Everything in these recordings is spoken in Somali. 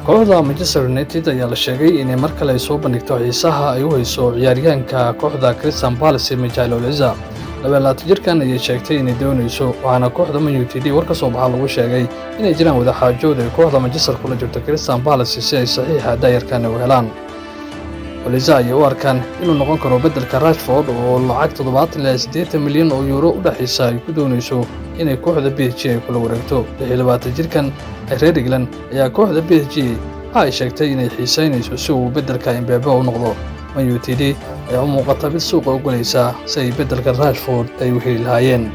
Kooxda Manchester United ayaa la sheegay inay mar kale ay soo bandhigto xiisaha ay u hayso ciyaaryahanka kooxda Crystal Palace, Michael Olise. 22 jirkan ayay sheegtay inay doonayso, waxaana kooxda Man Utd war ka soo baxa lagu sheegay inay jiraan wadaxaajood ay kooxda Manchester kula jirto Crystal Palace si ay saxiixa daayarkan u helaan. Olise ayay u arkaan inuu noqon karo beddelka Rashford, oo lacag 70 ilaa 80 milyan oo yuuro u dhexaysa ay ku doonayso inay kooxda PSG ay kula wareegto. 26 jirkan reer England ayaa kooxda PSG waxa ay sheegtay inay xiisaynayso si uu beddelka Mbappe u noqdo. Man Utd ayaa u muuqata mid suuqa u galaysa si ay beddelka Rashford ay u heli lahaayeen.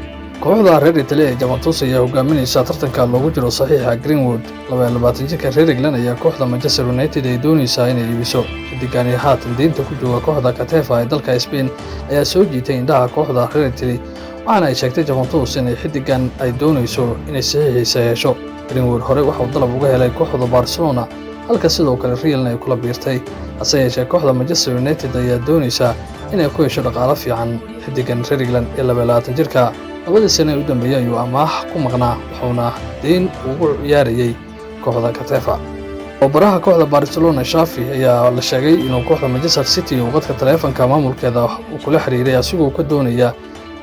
Kooxda reer Italy ee Juventus ayaa hogaaminaysa tartanka loogu jiro saxiixa Greenwood. 22 jirka reer England ayaa kooxda Manchester United ay doonaysaa inay iibiso. Xidigani haatan deynta ku jooga kooxda Getafe ee dalka Spain ayaa soo jiitay indhaha kooxda reer Italy, waxaana ay sheegtay Juventus inay xidigan ay doonayso inay saxiixiisa hesho. Greenwood hore waxauu dalab uga helay kooxda Barcelona, halka sidoo kale Realna ay kula biirtay. Hase yeeshee, kooxda Manchester United ayaa doonaysaa inay ku hesho dhaqaalo fiican xidigan reer England ee 22 jirka. 2dii sane ee u dambeeyey ayuu amaah ku maqnaa, wuxuuna deyn ugu ciyaarayay kooxda Getafe. Tababaraha kooxda Barcelona, Xavi, ayaa la sheegay inuu kooxda Manchester City uu qadka taleefanka maamulkeeda uu kula xiriiray, asigoo ka doonaya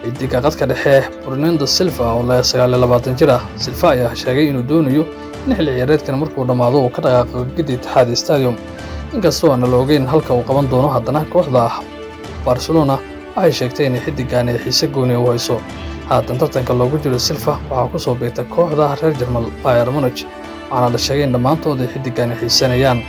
xidiga qadka dhexe Bernardo Silva oo 29 jir ah. Silva ayaa sheegay inuu doonayo in xilli ciyaareedkan markuu dhammaado uu ka dhaqaaqo gegida Etihad Stadium. Inkastoo aan la ogeyn halka uu qaban doono, haddana kooxda Barcelona waxay sheegtay inay xidigan ay xiise gooni u hayso. Haatan tartanka loogu jiro Silva waxaa ku soo biirtay kooxda reer Jarmal Bayern Munich, waxaana la sheegay in dhammaantood ay xidigan xiisanayaan.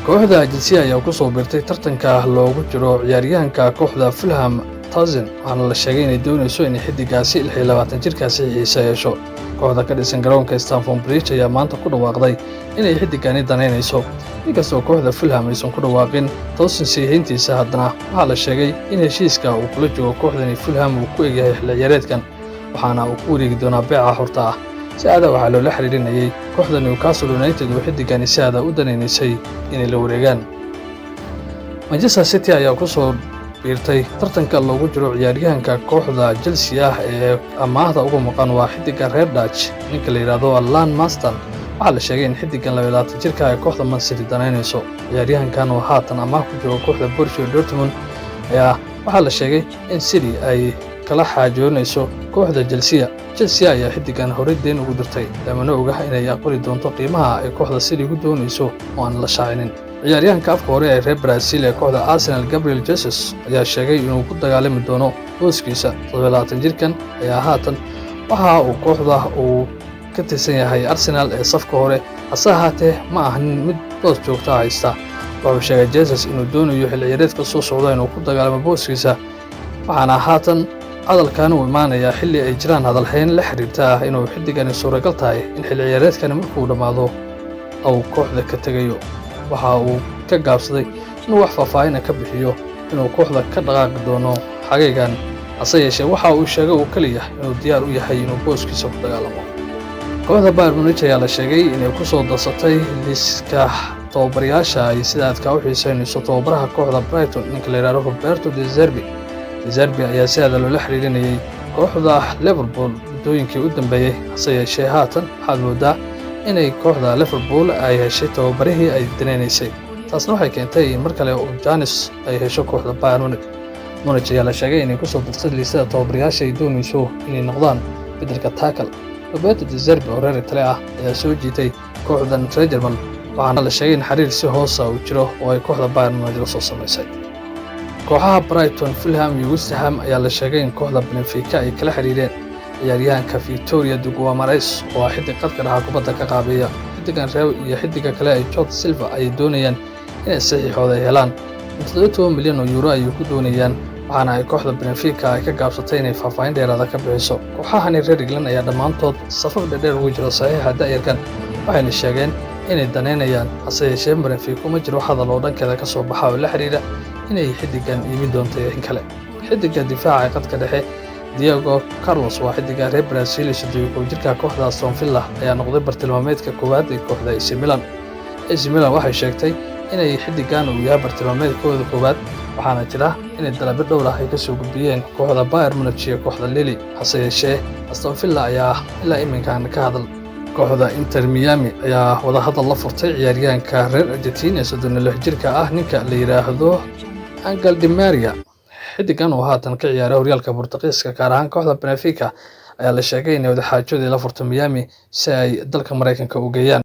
Kooxda Chelsea ayaa ku soo biirtay tartanka loogu jiro ciyaaryahanka kooxda Fulham, Tosin, waxaana la sheegay inay doonayso inay xidigaasi 26 jirkaasi xiise yeesho. Kooxda ka dhisan garoonka Stamford Bridge ayaa maanta ku dhawaaqday inay xiddigani danaynayso. Inkastoo kooxda Fulham aysan ku dhawaaqin Tosin saxiixintiisa, haddana waxaa la sheegay in heshiiska uu kula joogo kooxdani Fulham uu ku egyahay xilli ciyaareedkan, waxaana uu ku wareegi doonaa beeca xorta ah. Si aada waxaa loola xiriirinayay kooxda Newcastle United oo xiddigani si aada u danaynaysay inay la wareegaan. Manchester City ayaa ku soo biirtay tartanka loogu jiro ciyaaryahanka kooxda Chelsea ah ee amaahda uga maqan, waa xiddiga reer Dutch, ninka la yidhaahdo Allan Marston. Waxaa la sheegay in xiddigan 22 jirka ay kooxda Man City danaynayso. Ciyaaryahankan oo haatan amaah ku jooga kooxda Borussia Dortmund ayaa waxaa la sheegay in City ay kala xaajoonayso kooxda Chelsea. Chelsea ayaa xiddigan horey deen ugu dirtay, lamana oga inay aqbali doonto qiimaha ay kooxda City ku doonayso oo aan la shaacinin. Ciyaaryahanka afka hore ee reer Brazil ee kooxda Arsenal, Gabriel Jesus, ayaa sheegay inuu ku dagaalami doono booskiisa. 27 jirkan ayaa haatan waxa uu kooxda uu ka tirsan yahay Arsenal ee safka hore, hase ahaatee ma ahan mid boos joogta haysta. Wuxuu sheegay Jesus inuu doonayo xilli ciyaareedka soo socda inuu ku dagaalamo booskiisa, waxaana haatan hadalkan uu imaanayaa xilli ay jiraan hadalhayn la xiriirta ah inuu xiddigani suuragal tahay in xilli ciyaareedkani markuu dhammaado uu kooxda ka tegayo. Waxa uu ka gaabsaday inuu wax faahfaahina ka bixiyo inuu kooxda ka dhaqaaqi doono xagaygan, hase yeeshee waxa uu sheegay uu keliya inuu diyaar u yahay inuu booskiisa ku dagaalamo. Kooxda Bayern Munich ayaa la sheegay inay ku soo darsatay liiska tababarayaasha ay sida aadka u xiiseynayso tababaraha kooxda Brighton, ninka la yidhahdo Roberto De Zerbi. De Zerbi ayaa si aada loola xiriirinayay kooxda Liverpool muddooyinkii u dambeeyey, hase yeeshee haatan waxaad moodaa inay kooxda Liverpool ay heshay tababarihii ay danaynaysay. Taasna waxay keentay in mar kale uu chance ay hesho kooxda Bayern Munich. Munich ayaa la sheegay inay kusoo darsay liisada tababarayaasha ay doonayso inay noqdaan beddelka Tuchel. Roberto De Zerbi oo reer Italy ah ayaa soo jiitay kooxdan reer Jermal, waxaana la sheegay in xiriir si hoosa uu jiro oo ay kooxda Bayern Munich la soo samaysay. Kooxaha Brighton, Fulham iyo West Ham ayaa la sheegay in kooxda Benfica ay kala xiriireen ciyaaryahanka Victoria de Guimaraes, oo ah xiddig qadka dhexe kubadda ka qaabeeya. Xiddigan reer iyo xiddiga kale ay Jota Silva ay doonayaan inay saxiixooda ay helaan. 17 milyan oo euro ayay ku doonayaan, waxaana ay kooxda Benfica ay ka gaabsatay inay faahfaahin dheeraada ka bixiso. Kooxahani reer England ayaa dhammaantood safaf dheerdheer ugu jira saxiixa da'yarkan, waxayna sheegeen inay danaynayaan. Hase yeeshee, Benfica ma jiro hadal oo dhankeeda ka soo baxa oo la xiriira inay xiddigan iibin doonto iyo in kale. Xiddiga difaaca ee qadka dhexe Diego Carlos, waa xiddiga reer Brazil ee 31 jirka kooxda Aston Villa, ayaa noqday bartilmaameedka koowaad ee kooxda AC Milan. AC Milan waxay sheegtay inay xiddigan uu yahay bartilmaameedkooda koowaad, waxaana jira inay dalabyo dhowr ah ay ka soo gudbiyeen kooxda Bayern Munich iyo kooxda Lille. Hase yeeshee, Aston Villa ayaa ilaa iminkan ka hadal. Kooxda Inter Miami ayaa wadahadal la furtay ciyaaryahanka reer Argentina ee 36 jirka ah, ninka la yidhaahdo Angel Di Maria. Xidigan oo haatan ka ciyaara horyaalka Bortuqiiska, gaar ahaan kooxda Benfica, ayaa la sheegay inay wadaxaajoodii la furto Miami si ay dalka Maraykanka u geeyaan.